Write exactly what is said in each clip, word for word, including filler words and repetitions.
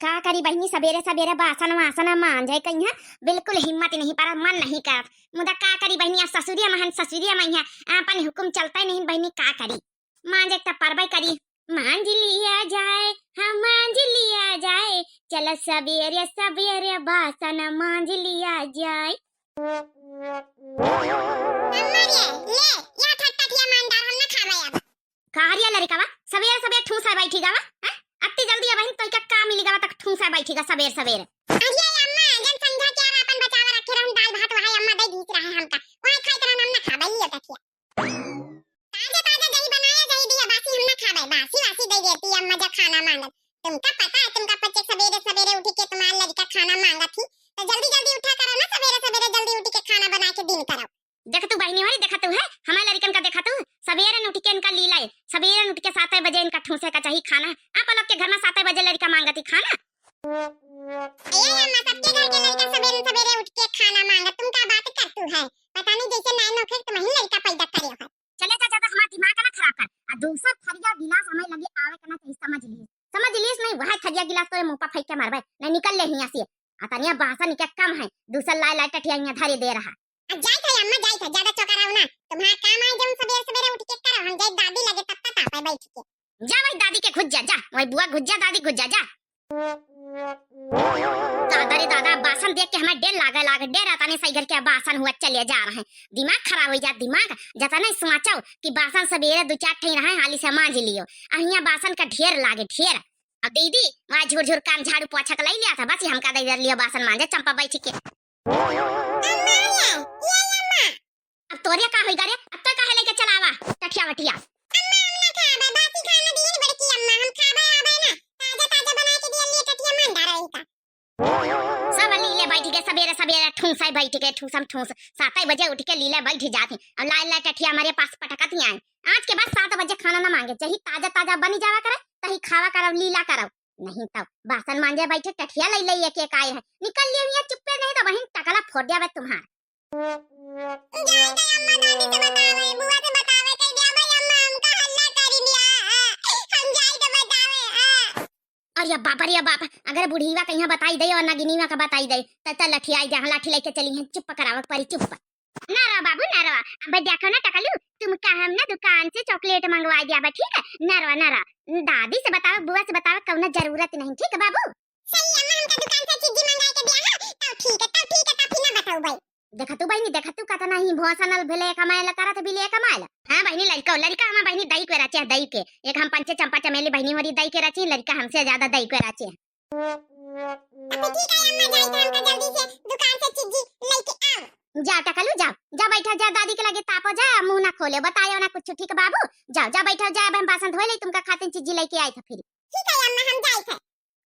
का करी बहिनी, सबेरे सबेरे बासन वासन मांजे कइहाँ, बिल्कुल हिम्मत नहीं परत, मन नहीं करत। मुदा का करी बहिनी, अब ससुरिया महन ससुरिया मइहाँ, आपन हुकुम चलतै नहीं बहिनी, का करी? मांजे त परबै करी। मांज लिया जाए, हाँ, मांज लिया जाए, चलो सबेरे सबेरे बासन मांज लिया जाए। अम्मा रे, ले, या ठटठटिया मांडार, हम ना खाबे अब। का हरिया लड़िकवा, सबेरे सबेरे ठूस है बैठी गवा, हैं? अत्ती जल्दी अबहिन तोइका का मिली गवा तक ठूस है बैठी गा सबेर सबेर। अरे अम्मा, जन संझा के आर आपन बचावा रखे रहन दाल भात, वही अम्मा दे दीस रहे हमका, वही खाइत रहन, हम ना खाबे, लियो तकिया। ताजा ताजा दही बनाया, दही दिया, बासी हम ना खाबे, बासी वासी दे देती अम्मा जब खाना मांगत। तुमका पता है, तुमका पचे सबेरे सबेरे उठी के तुम्हार लड़िका खाना मांगत ही, तो जल्दी जल्दी उठा करो ना, सबेरे सबेरे जल्दी उठी के खाना बना के दिन करो। देख तू बहिनी होरी, देखा तू है, हमारे लड़िकन का देखा तू, सबेरे उठ के इनका लीला है, सबेरे उठ के सात बजे इनका ठूसे का चाहिए खाना। आप लोग के घर में सात बजे लड़िका मांगत ही खाना। ए अम्मा, सबके घर के लड़िका सबेरे सबेरे उठ के खाना मांगत, तुमका बात करतू है? पता नहीं जैसे नैन होखे तो वही लड़िका पैदा करे हो। चले जा, ज्यादा हमार दिमाग ना खराब कर। आ दूसर थरिया गिलास हमें लगे आवे के ना चाहिए, समझ ली, समझ लीस नहीं, वह थरिया गिलास तोरे मुंह पर फेंक के मारबे, नहीं निकल ले हियां से। आ तनिया बासन के कम है, दूसर लाए लाए टटिया हियां धरे दे रहा। आ जाइत है अम्मा, जाइत है, ज्यादा चौका रहो ना, तुम्हारा काम है जब सबेरे सबेरे उठ के करो, हम जाए दादी लगे तब तक तापे बैठ के। जा वही दादी के घुस जा, जा वही बुआ घुस जा, दादी घुस जा, जा। दादा रे दादा, बासन देख के हमें डेर लागे लागे, डेर आता नहीं सही घर के बासन हुआ चले जा रहे हैं। दिमाग खराब हो जा, दिमाग जता नहीं सोचो कि बासन सबेरे दो चार ठे रहे, हाली से मांज लियो। अब हियां बासन का ढेर लागे, ढेर। अब दीदी वहाँ झुर झुर काम झाड़ू पोछा के लाई लिया था, बस ये हमका दे दे लियो बासन मांजे चंपा बैठ के। अम्मा ये, ये अम्मा। अब तोरे का होई गा रे? अब तो काहे लेके चलावा टठिया वठिया? अम्मा, हम ना खाबे, बासी खाना दिए बड़की अम्मा, हम खाबे आबे ना, ताजा ताजा बना के दिया लिए टटिया मांडार इनका। सब लीले बैठ के सबेरे सबेरे ठूसे बैठ के ठूसम ठूस, सात बजे उठ के लीले बैठ जात ही। अब लाए लाए टठिया हमारे पास पटकत ही आए। आज के बाद सात बजे खाना ना मांगे, चाही ताजा ताजा बनी जावा करे, तही खावा करब, लीला करब। नहीं तो बासन मांजे बैठे टठिया लई लई एक एक आए है। निकल लियो हियां चुप्पे, नहीं तो वहीं टकला फोड़ दिया बे तुम्हार। जाए तो अम्मा दादी से बतावे, बुआ से बतावे, कह दिया भाई अम्मा हमका हल्ला करी लिया, हम जाए तो बतावे। अरे बाप, अरे बाप, अगर बुढ़ीवा कहीं बताई दे और नगिनीवा का बताई दे, त त लठियाई जा, लाठी लेके चली हैं, चुप करावक परी, चुप। ना रवा बाबू, ना रवा। अबे देखो ना टकलू, तुमका हम ना दुकान से चॉकलेट मंगवा दिया बा, ठीक है? ना रवा, ना रवा। दादी से बताओ, बुआ से बताओ, कौनो जरूरत नहीं, ठीक है बाबू? सही है, अम्मा हमका दुकान से चीजी मंगाए के दिया है, तब ठीक है, तब ठीक है, तब फिर ना बताओ भाई। देखा तू बहिनी, देखा तू कतना ही भोसनल भेले कमाएला करत बिले कमाएला। हाँ बहिनी, लड़का, लड़का हमार बहिनी दई के रचे, दई के। एक हम पंचे चंपा चमेली बहिनी होरी दई के रची, लड़का हमसे ज्यादा दई के रचे। अच्छा ठीक है अम्मा, जाई तो हमका जल्दी से दुकान से चीजी लेके आओ। जा टकलू जा, जा बैठा जा दादी के लगे तापो जा, मुंह ना खोले, बतायो ना कुछ, ठीक बाबू? जाओ जा बैठा जा, अब हम बासन धोए ले, तुमका खातिर चीजी लेके आई था फिर। ठीक है अम्मा, हम जाई थे।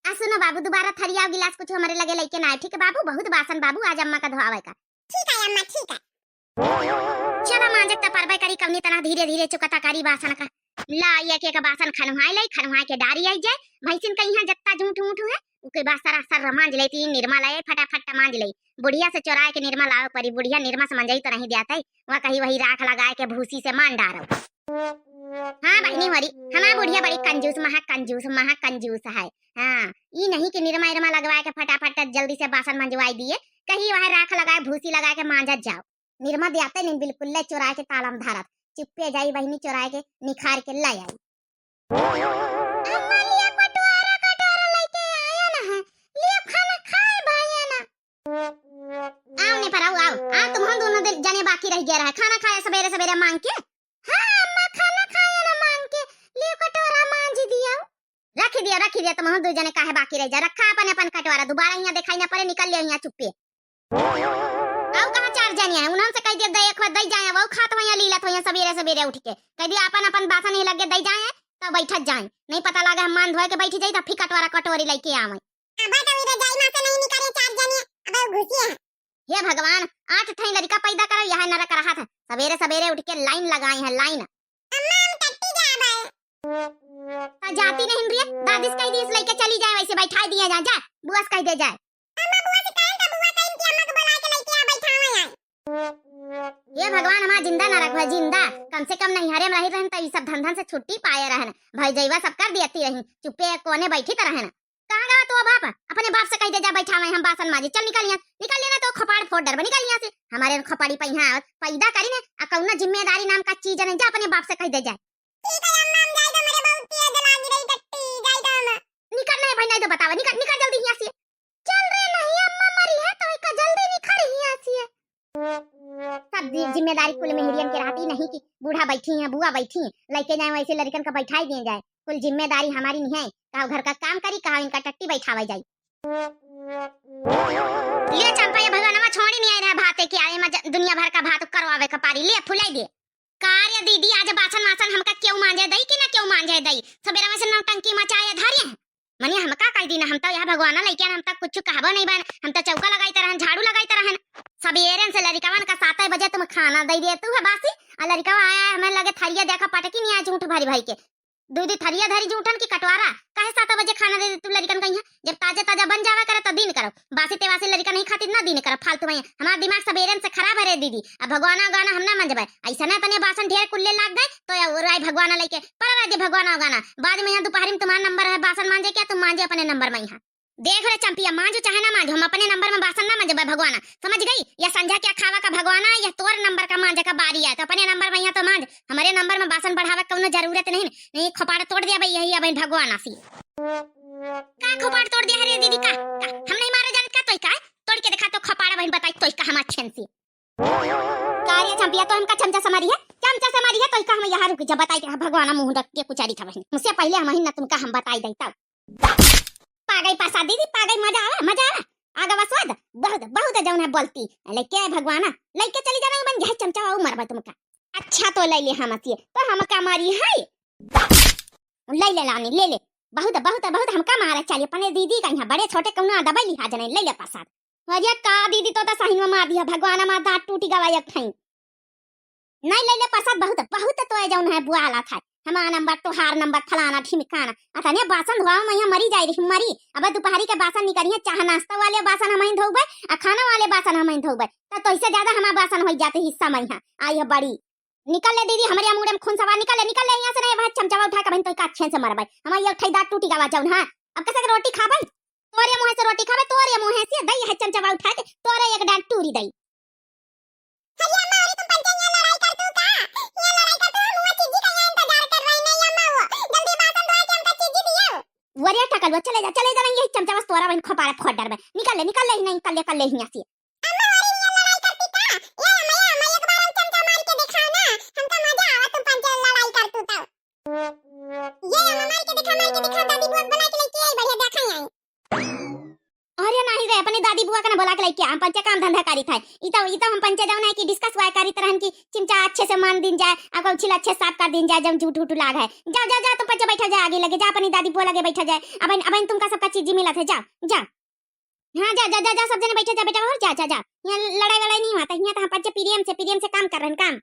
आ सुनो बाबू, दोबारा थरिया गिलास कुछ हमारे लगे लेके ना आए, ठीक है बाबू? बहुत बासन बाबू आज अम्मा का धोआवे का। ठीक है अम्मा, ठीक है। चला मांजक त परबे करी, कवनी तना धीरे धीरे चुकता करी बासन का। ला, ये के का बासन खनवाए लाई, खनवाए के डारी आई जाए। भैंसिन का यहाँ जत्ता जूठ ऊठ है, उके बाद सरा सर मांज लेती, निरमा लाए फटाफट मांज ले। बुढ़िया से चोराए के निरमा लावे परी, बुढ़िया निरमा से मंजई तो नहीं जाते, वह कही वही राख लगाए के भूसी से मान डारो। हाँ बहिनी होरी, हमार बुढ़िया बड़ी कंजूस, महा कंजूस, महा कंजूस है। हाँ, ई नहीं कि निरमा इरमा लगवाए के फटाफट जल्दी से बासन मंजवाई दिए, कहीं वह राख लगाए भूसी लगाए के मांजत जाओ। निरमा दियाते नहीं बिल्कुल, ले चुराए के तालम धारत, चुप्पे जाई बहिनी चुराए के निखार के ले आई। अम्मा लिया कटोरा, कटोरा लेके आया ना है, लिया खाना खाए भाई ना। आओ ने पर आओ, आओ, आओ तुम हम दोनों दे-, जने बाकी रह गया रहा खाना खाए सबेरे सबेरे मांग के। हाँ अम्मा, खाना खाया ना मांग के, लियो कटोरा मांज दिया। रख दिया, रख दिया, तुम दो जने काहे बाकी रह जा, रखा अपन अपन कटोरा, दोबारा यहाँ दिखाई ना पड़े, निकल लियो यहाँ चुप्पे। आओ कहाँ चार जने हैं, उन्होंने से कह दिया दे, एक बार दे जाए, वो खात हो यहाँ लीलत हो यहाँ सबेरे सबेरे उठ के, कह दिया अपन अपन बासन ही लगे दे जाए, तब बैठत जाए, नहीं पता लगे हम मान धोए के बैठ जाए, तब फिर कटोरा कटोरी लेके आवे। अब तो इधर जाई माँ से नहीं निकले चार जने, अब घुसिए हैं। हे भगवान, आठ ठई लड़का पैदा करो, यह नरक रहत है। सबेरे सबेरे उठ के लाइन लगाए हैं, लाइन। अम्मा, हम टट्टी जाबे। ता जाती नहीं रे, दादी से कह दी, इस लेके चली जाए, वैसे बैठा दिया जा, जा, बुआ से कह दे जाए। अम्मा, बुआ से कहें तो बुआ कहें कि अम्मा को बुला के लेके आ, बैठावे आए। हे भगवान, हमार जिंदा ना रखवा, जिंदा। कम से कम नैहरे में रही रहन, तो ई सब धंधन से छुट्टी पाए रहन। भौजैवा सब कर दियती रही, चुप्पे कोने बैठी तो रहन। कहाँ गवा तू बाप? अपने बाप से कहि दे जा, बैठावै हम बासन माजे। चल निकल यहाँ, निकल लेना तो खोपाड़ फोड़ डरबा, निकल यहाँ से। हमरे खोपड़ी पे यहाँ आवत पैदा करी ने, आ कौनो जिम्मेदारी नाम का चीज नहीं, जा अपने बाप से कहि दे जा। ठीक है अम्मा, हम जाई तो मेरे बहुत तेज लागी रही टट्टी, जाई तो हम। निकल नहीं भाई, नहीं तो बतावा, निकल, निकल जल्दी यहाँ से। चल रे नहीं अम्मा, मरी है तो इका जल्दी निकल यहाँ से। सब जि-, जिम्मेदारी कुल मेहरियन के रहती नहीं कि बूढ़ा बैठी हैं, बुआ बैठी हैं, लइके जाए वैसे लड़िकन का बैठाई दिए जाए। कुल जिम्मेदारी हमारी नहीं है, कहाँ घर का काम करी, कहाँ इनका टट्टी बैठावे जाई। ले चंपा, ये भगवानवा छोड़ी नहीं आई रहा भाते के आए में ज-, दुनिया भर का भात करवावे का पारी, ले फुलाई दे। का रे दीदी, आज बासन वासन हमका केहू मांजे दई कि ना केहू मांजे दई? सबेरे में से नौटंकी मचाए धरे हैं। मने हमका कहि दीना, हम तो यहाँ भगवाना लइके हम तो कुछ कहबो नहीं बन, हम तो चौका लगाइत रहन, झाड़ू लगाइत रहन। सबेरे से लड़िकवन का सात बजे तुम खाना दे देतू है बासी, आ लड़िकवा आया है हमें लगे थरिया देखा पटकी नहीं आया झूठ भरी भरी के। दीदी थरिया धरी झूठन की कटवारा, काहे सात बजे खाना दे देतू लड़िकन कहीं, जब ताजा ताजा बन जावा करे तो दिन करो। बासी तेवासी लड़िका नहीं खातिर ना दिन करो, फालतू में। हमार दिमाग सबेरन से खराब है रे दीदी। अब भगवाना उगवाना हम ना मंजबे। ऐसा ना अपने बासन ढेर कुल्ले लाग गए तो या उराई भगवाना लइके पड़ा रह दे भगवाना उगवाना। बाद में यहाँ दोपहरी में तुम्हारा नंबर है बासन मांजे क्या, तुम मांजे अपने नंबर में यहाँ। देख रे चंपिया, मांजो चाहे ना मांजो, हम अपने नंबर में बासन ना मंजबे भगवाना, समझ गई? या संझा क्या खावा का भगवाना, या तोर नंबर का मांजे का बारी आए तो अपने नंबर में यहाँ तो मांज, हमारे नंबर में बासन बढ़ावे कौनो जरूरत नहीं। नहीं खोपाड़ा तोड़ दिया भाई यही अब भगवाना सी। का खोपाड़ तोड़ दिया है रे दीदी का? का? हम नहीं मारे जानत का तोई का? तोड़ के दिखा तो खोपाड़ा बहन बताई तोई का हमार छेन से। का रे चंपिया तो हमका चमचा से मारी है? चमचा से मारी है तोई का हम यहाँ रुक जा बताई के भगवाना मुंह रख के कुचारी था बहन। मुझसे पहले हम ही ना तुमका हम बताई देता। पागई पासा दीदी पागई मजा आवा मजा आवा। आगा बसवाद बहुत बहुत जौन है बोलती। लइके भगवाना लइके चली जाना बन यही चमचा वो मरबा तुमका। अच्छा तो ले ले हम असिए तो हमका मारी है। ले ले रानी, ले ले। बहुत, बहुत, बहुत हमका मारा चाहिए। अपने दीदी का यहाँ बड़े छोटे कौनो दबाई लिहाज नहीं, ले ले प्रसाद। अरे का दीदी, तो, तो सही में मार दिया, भगवान मार दांत टूटी गवा एक ठई। नहीं ले ले प्रसाद, बहुत, बहुत तो है जौन है बुआला था। हमारा नंबर, तोहार नंबर, फलाना, ढिमकाना। अतने बासन धोआ में यहाँ मरी जाए रही, मरी। अब दोपहरी के बासन निकली है, चाहे नाश्ता वाले बासन हम ही धोबे, आ खाना वाले बासन हम ही धोबे। तो, तो इससे ज्यादा हमारा बासन हो जाते हिस्सा में यहाँ। आई है बड़ी। निकल ले दीदी, हमरे मुड़े में खून सवार, निकल ले, निकल ले यहाँ से, नहीं भाई चमचवा उठा के बहन तो का अच्छे से मरबै। हमार ये ठई दांत टूटी गवा जौन, हाँ। अब कैसे के रोटी खाबै? तोरे मुँह से रोटी खाबै, तोरे मुँह से दई है चमचवा उठा के, तोरे एक डांट टूरी दई। अरे अम्मा, अरे तुम पंचे यहाँ लड़ाई कर तू का? यहाँ लड़ाई कर तू, हम हुआ चीजी का यहाँ इंतजार कर रही नहीं अम्मा, वो जल्दी बासन धोए के हमका चीजी दियो। वो रे टकलुआ, चले जा, चले जा, नहीं यही चमचवा से तोरा बहन खोपारे फोड़ डरबै। निकल ले, निकल ले, नहीं, निकल ले, निकल ले यहाँ से। अम्मा, अरे यहाँ लड़ाई करती का? ए अम्मा, ए अम्मा, एक बार हम चमचा मार के दिखाओ ना, हमका मजा आवा तुम पंचे लड़ाई करतू तो। ये अम्मा, मार के दिखा, मार के दिखा, दादी बुआ बुला के लेके आई, बढ़िया देखा आई। अरे नहीं रे, अपनी दादी बुआ का ना बुला के लेके आ, हम पंचे काम धंधा करी था। ई तो, ई तो हम पंचे जौन है कि discuss हुआ करी तरहन की चिमचा अच्छे से मान दिन जाए, आ कौछिल अच्छे साफ कर दिन जाए, जौन झूठ उठ लाग है। जा, जा, जा, तुम पंचे बैठा जाए आगे लगे, जा अपनी दादी बुआ लगे बैठा जाए। अब, अब तुमका सबका चीजी मिलत है, जा, जा। हाँ, जा, जा, जा, जा, सब जने बैठे जा बेटा, बाहर जा, जा, जा। यहाँ लड़ाई वड़ाई नहीं होता, यहाँ तो हम पंचे प्रेम से, प्रेम से काम कर रहे हैं, काम।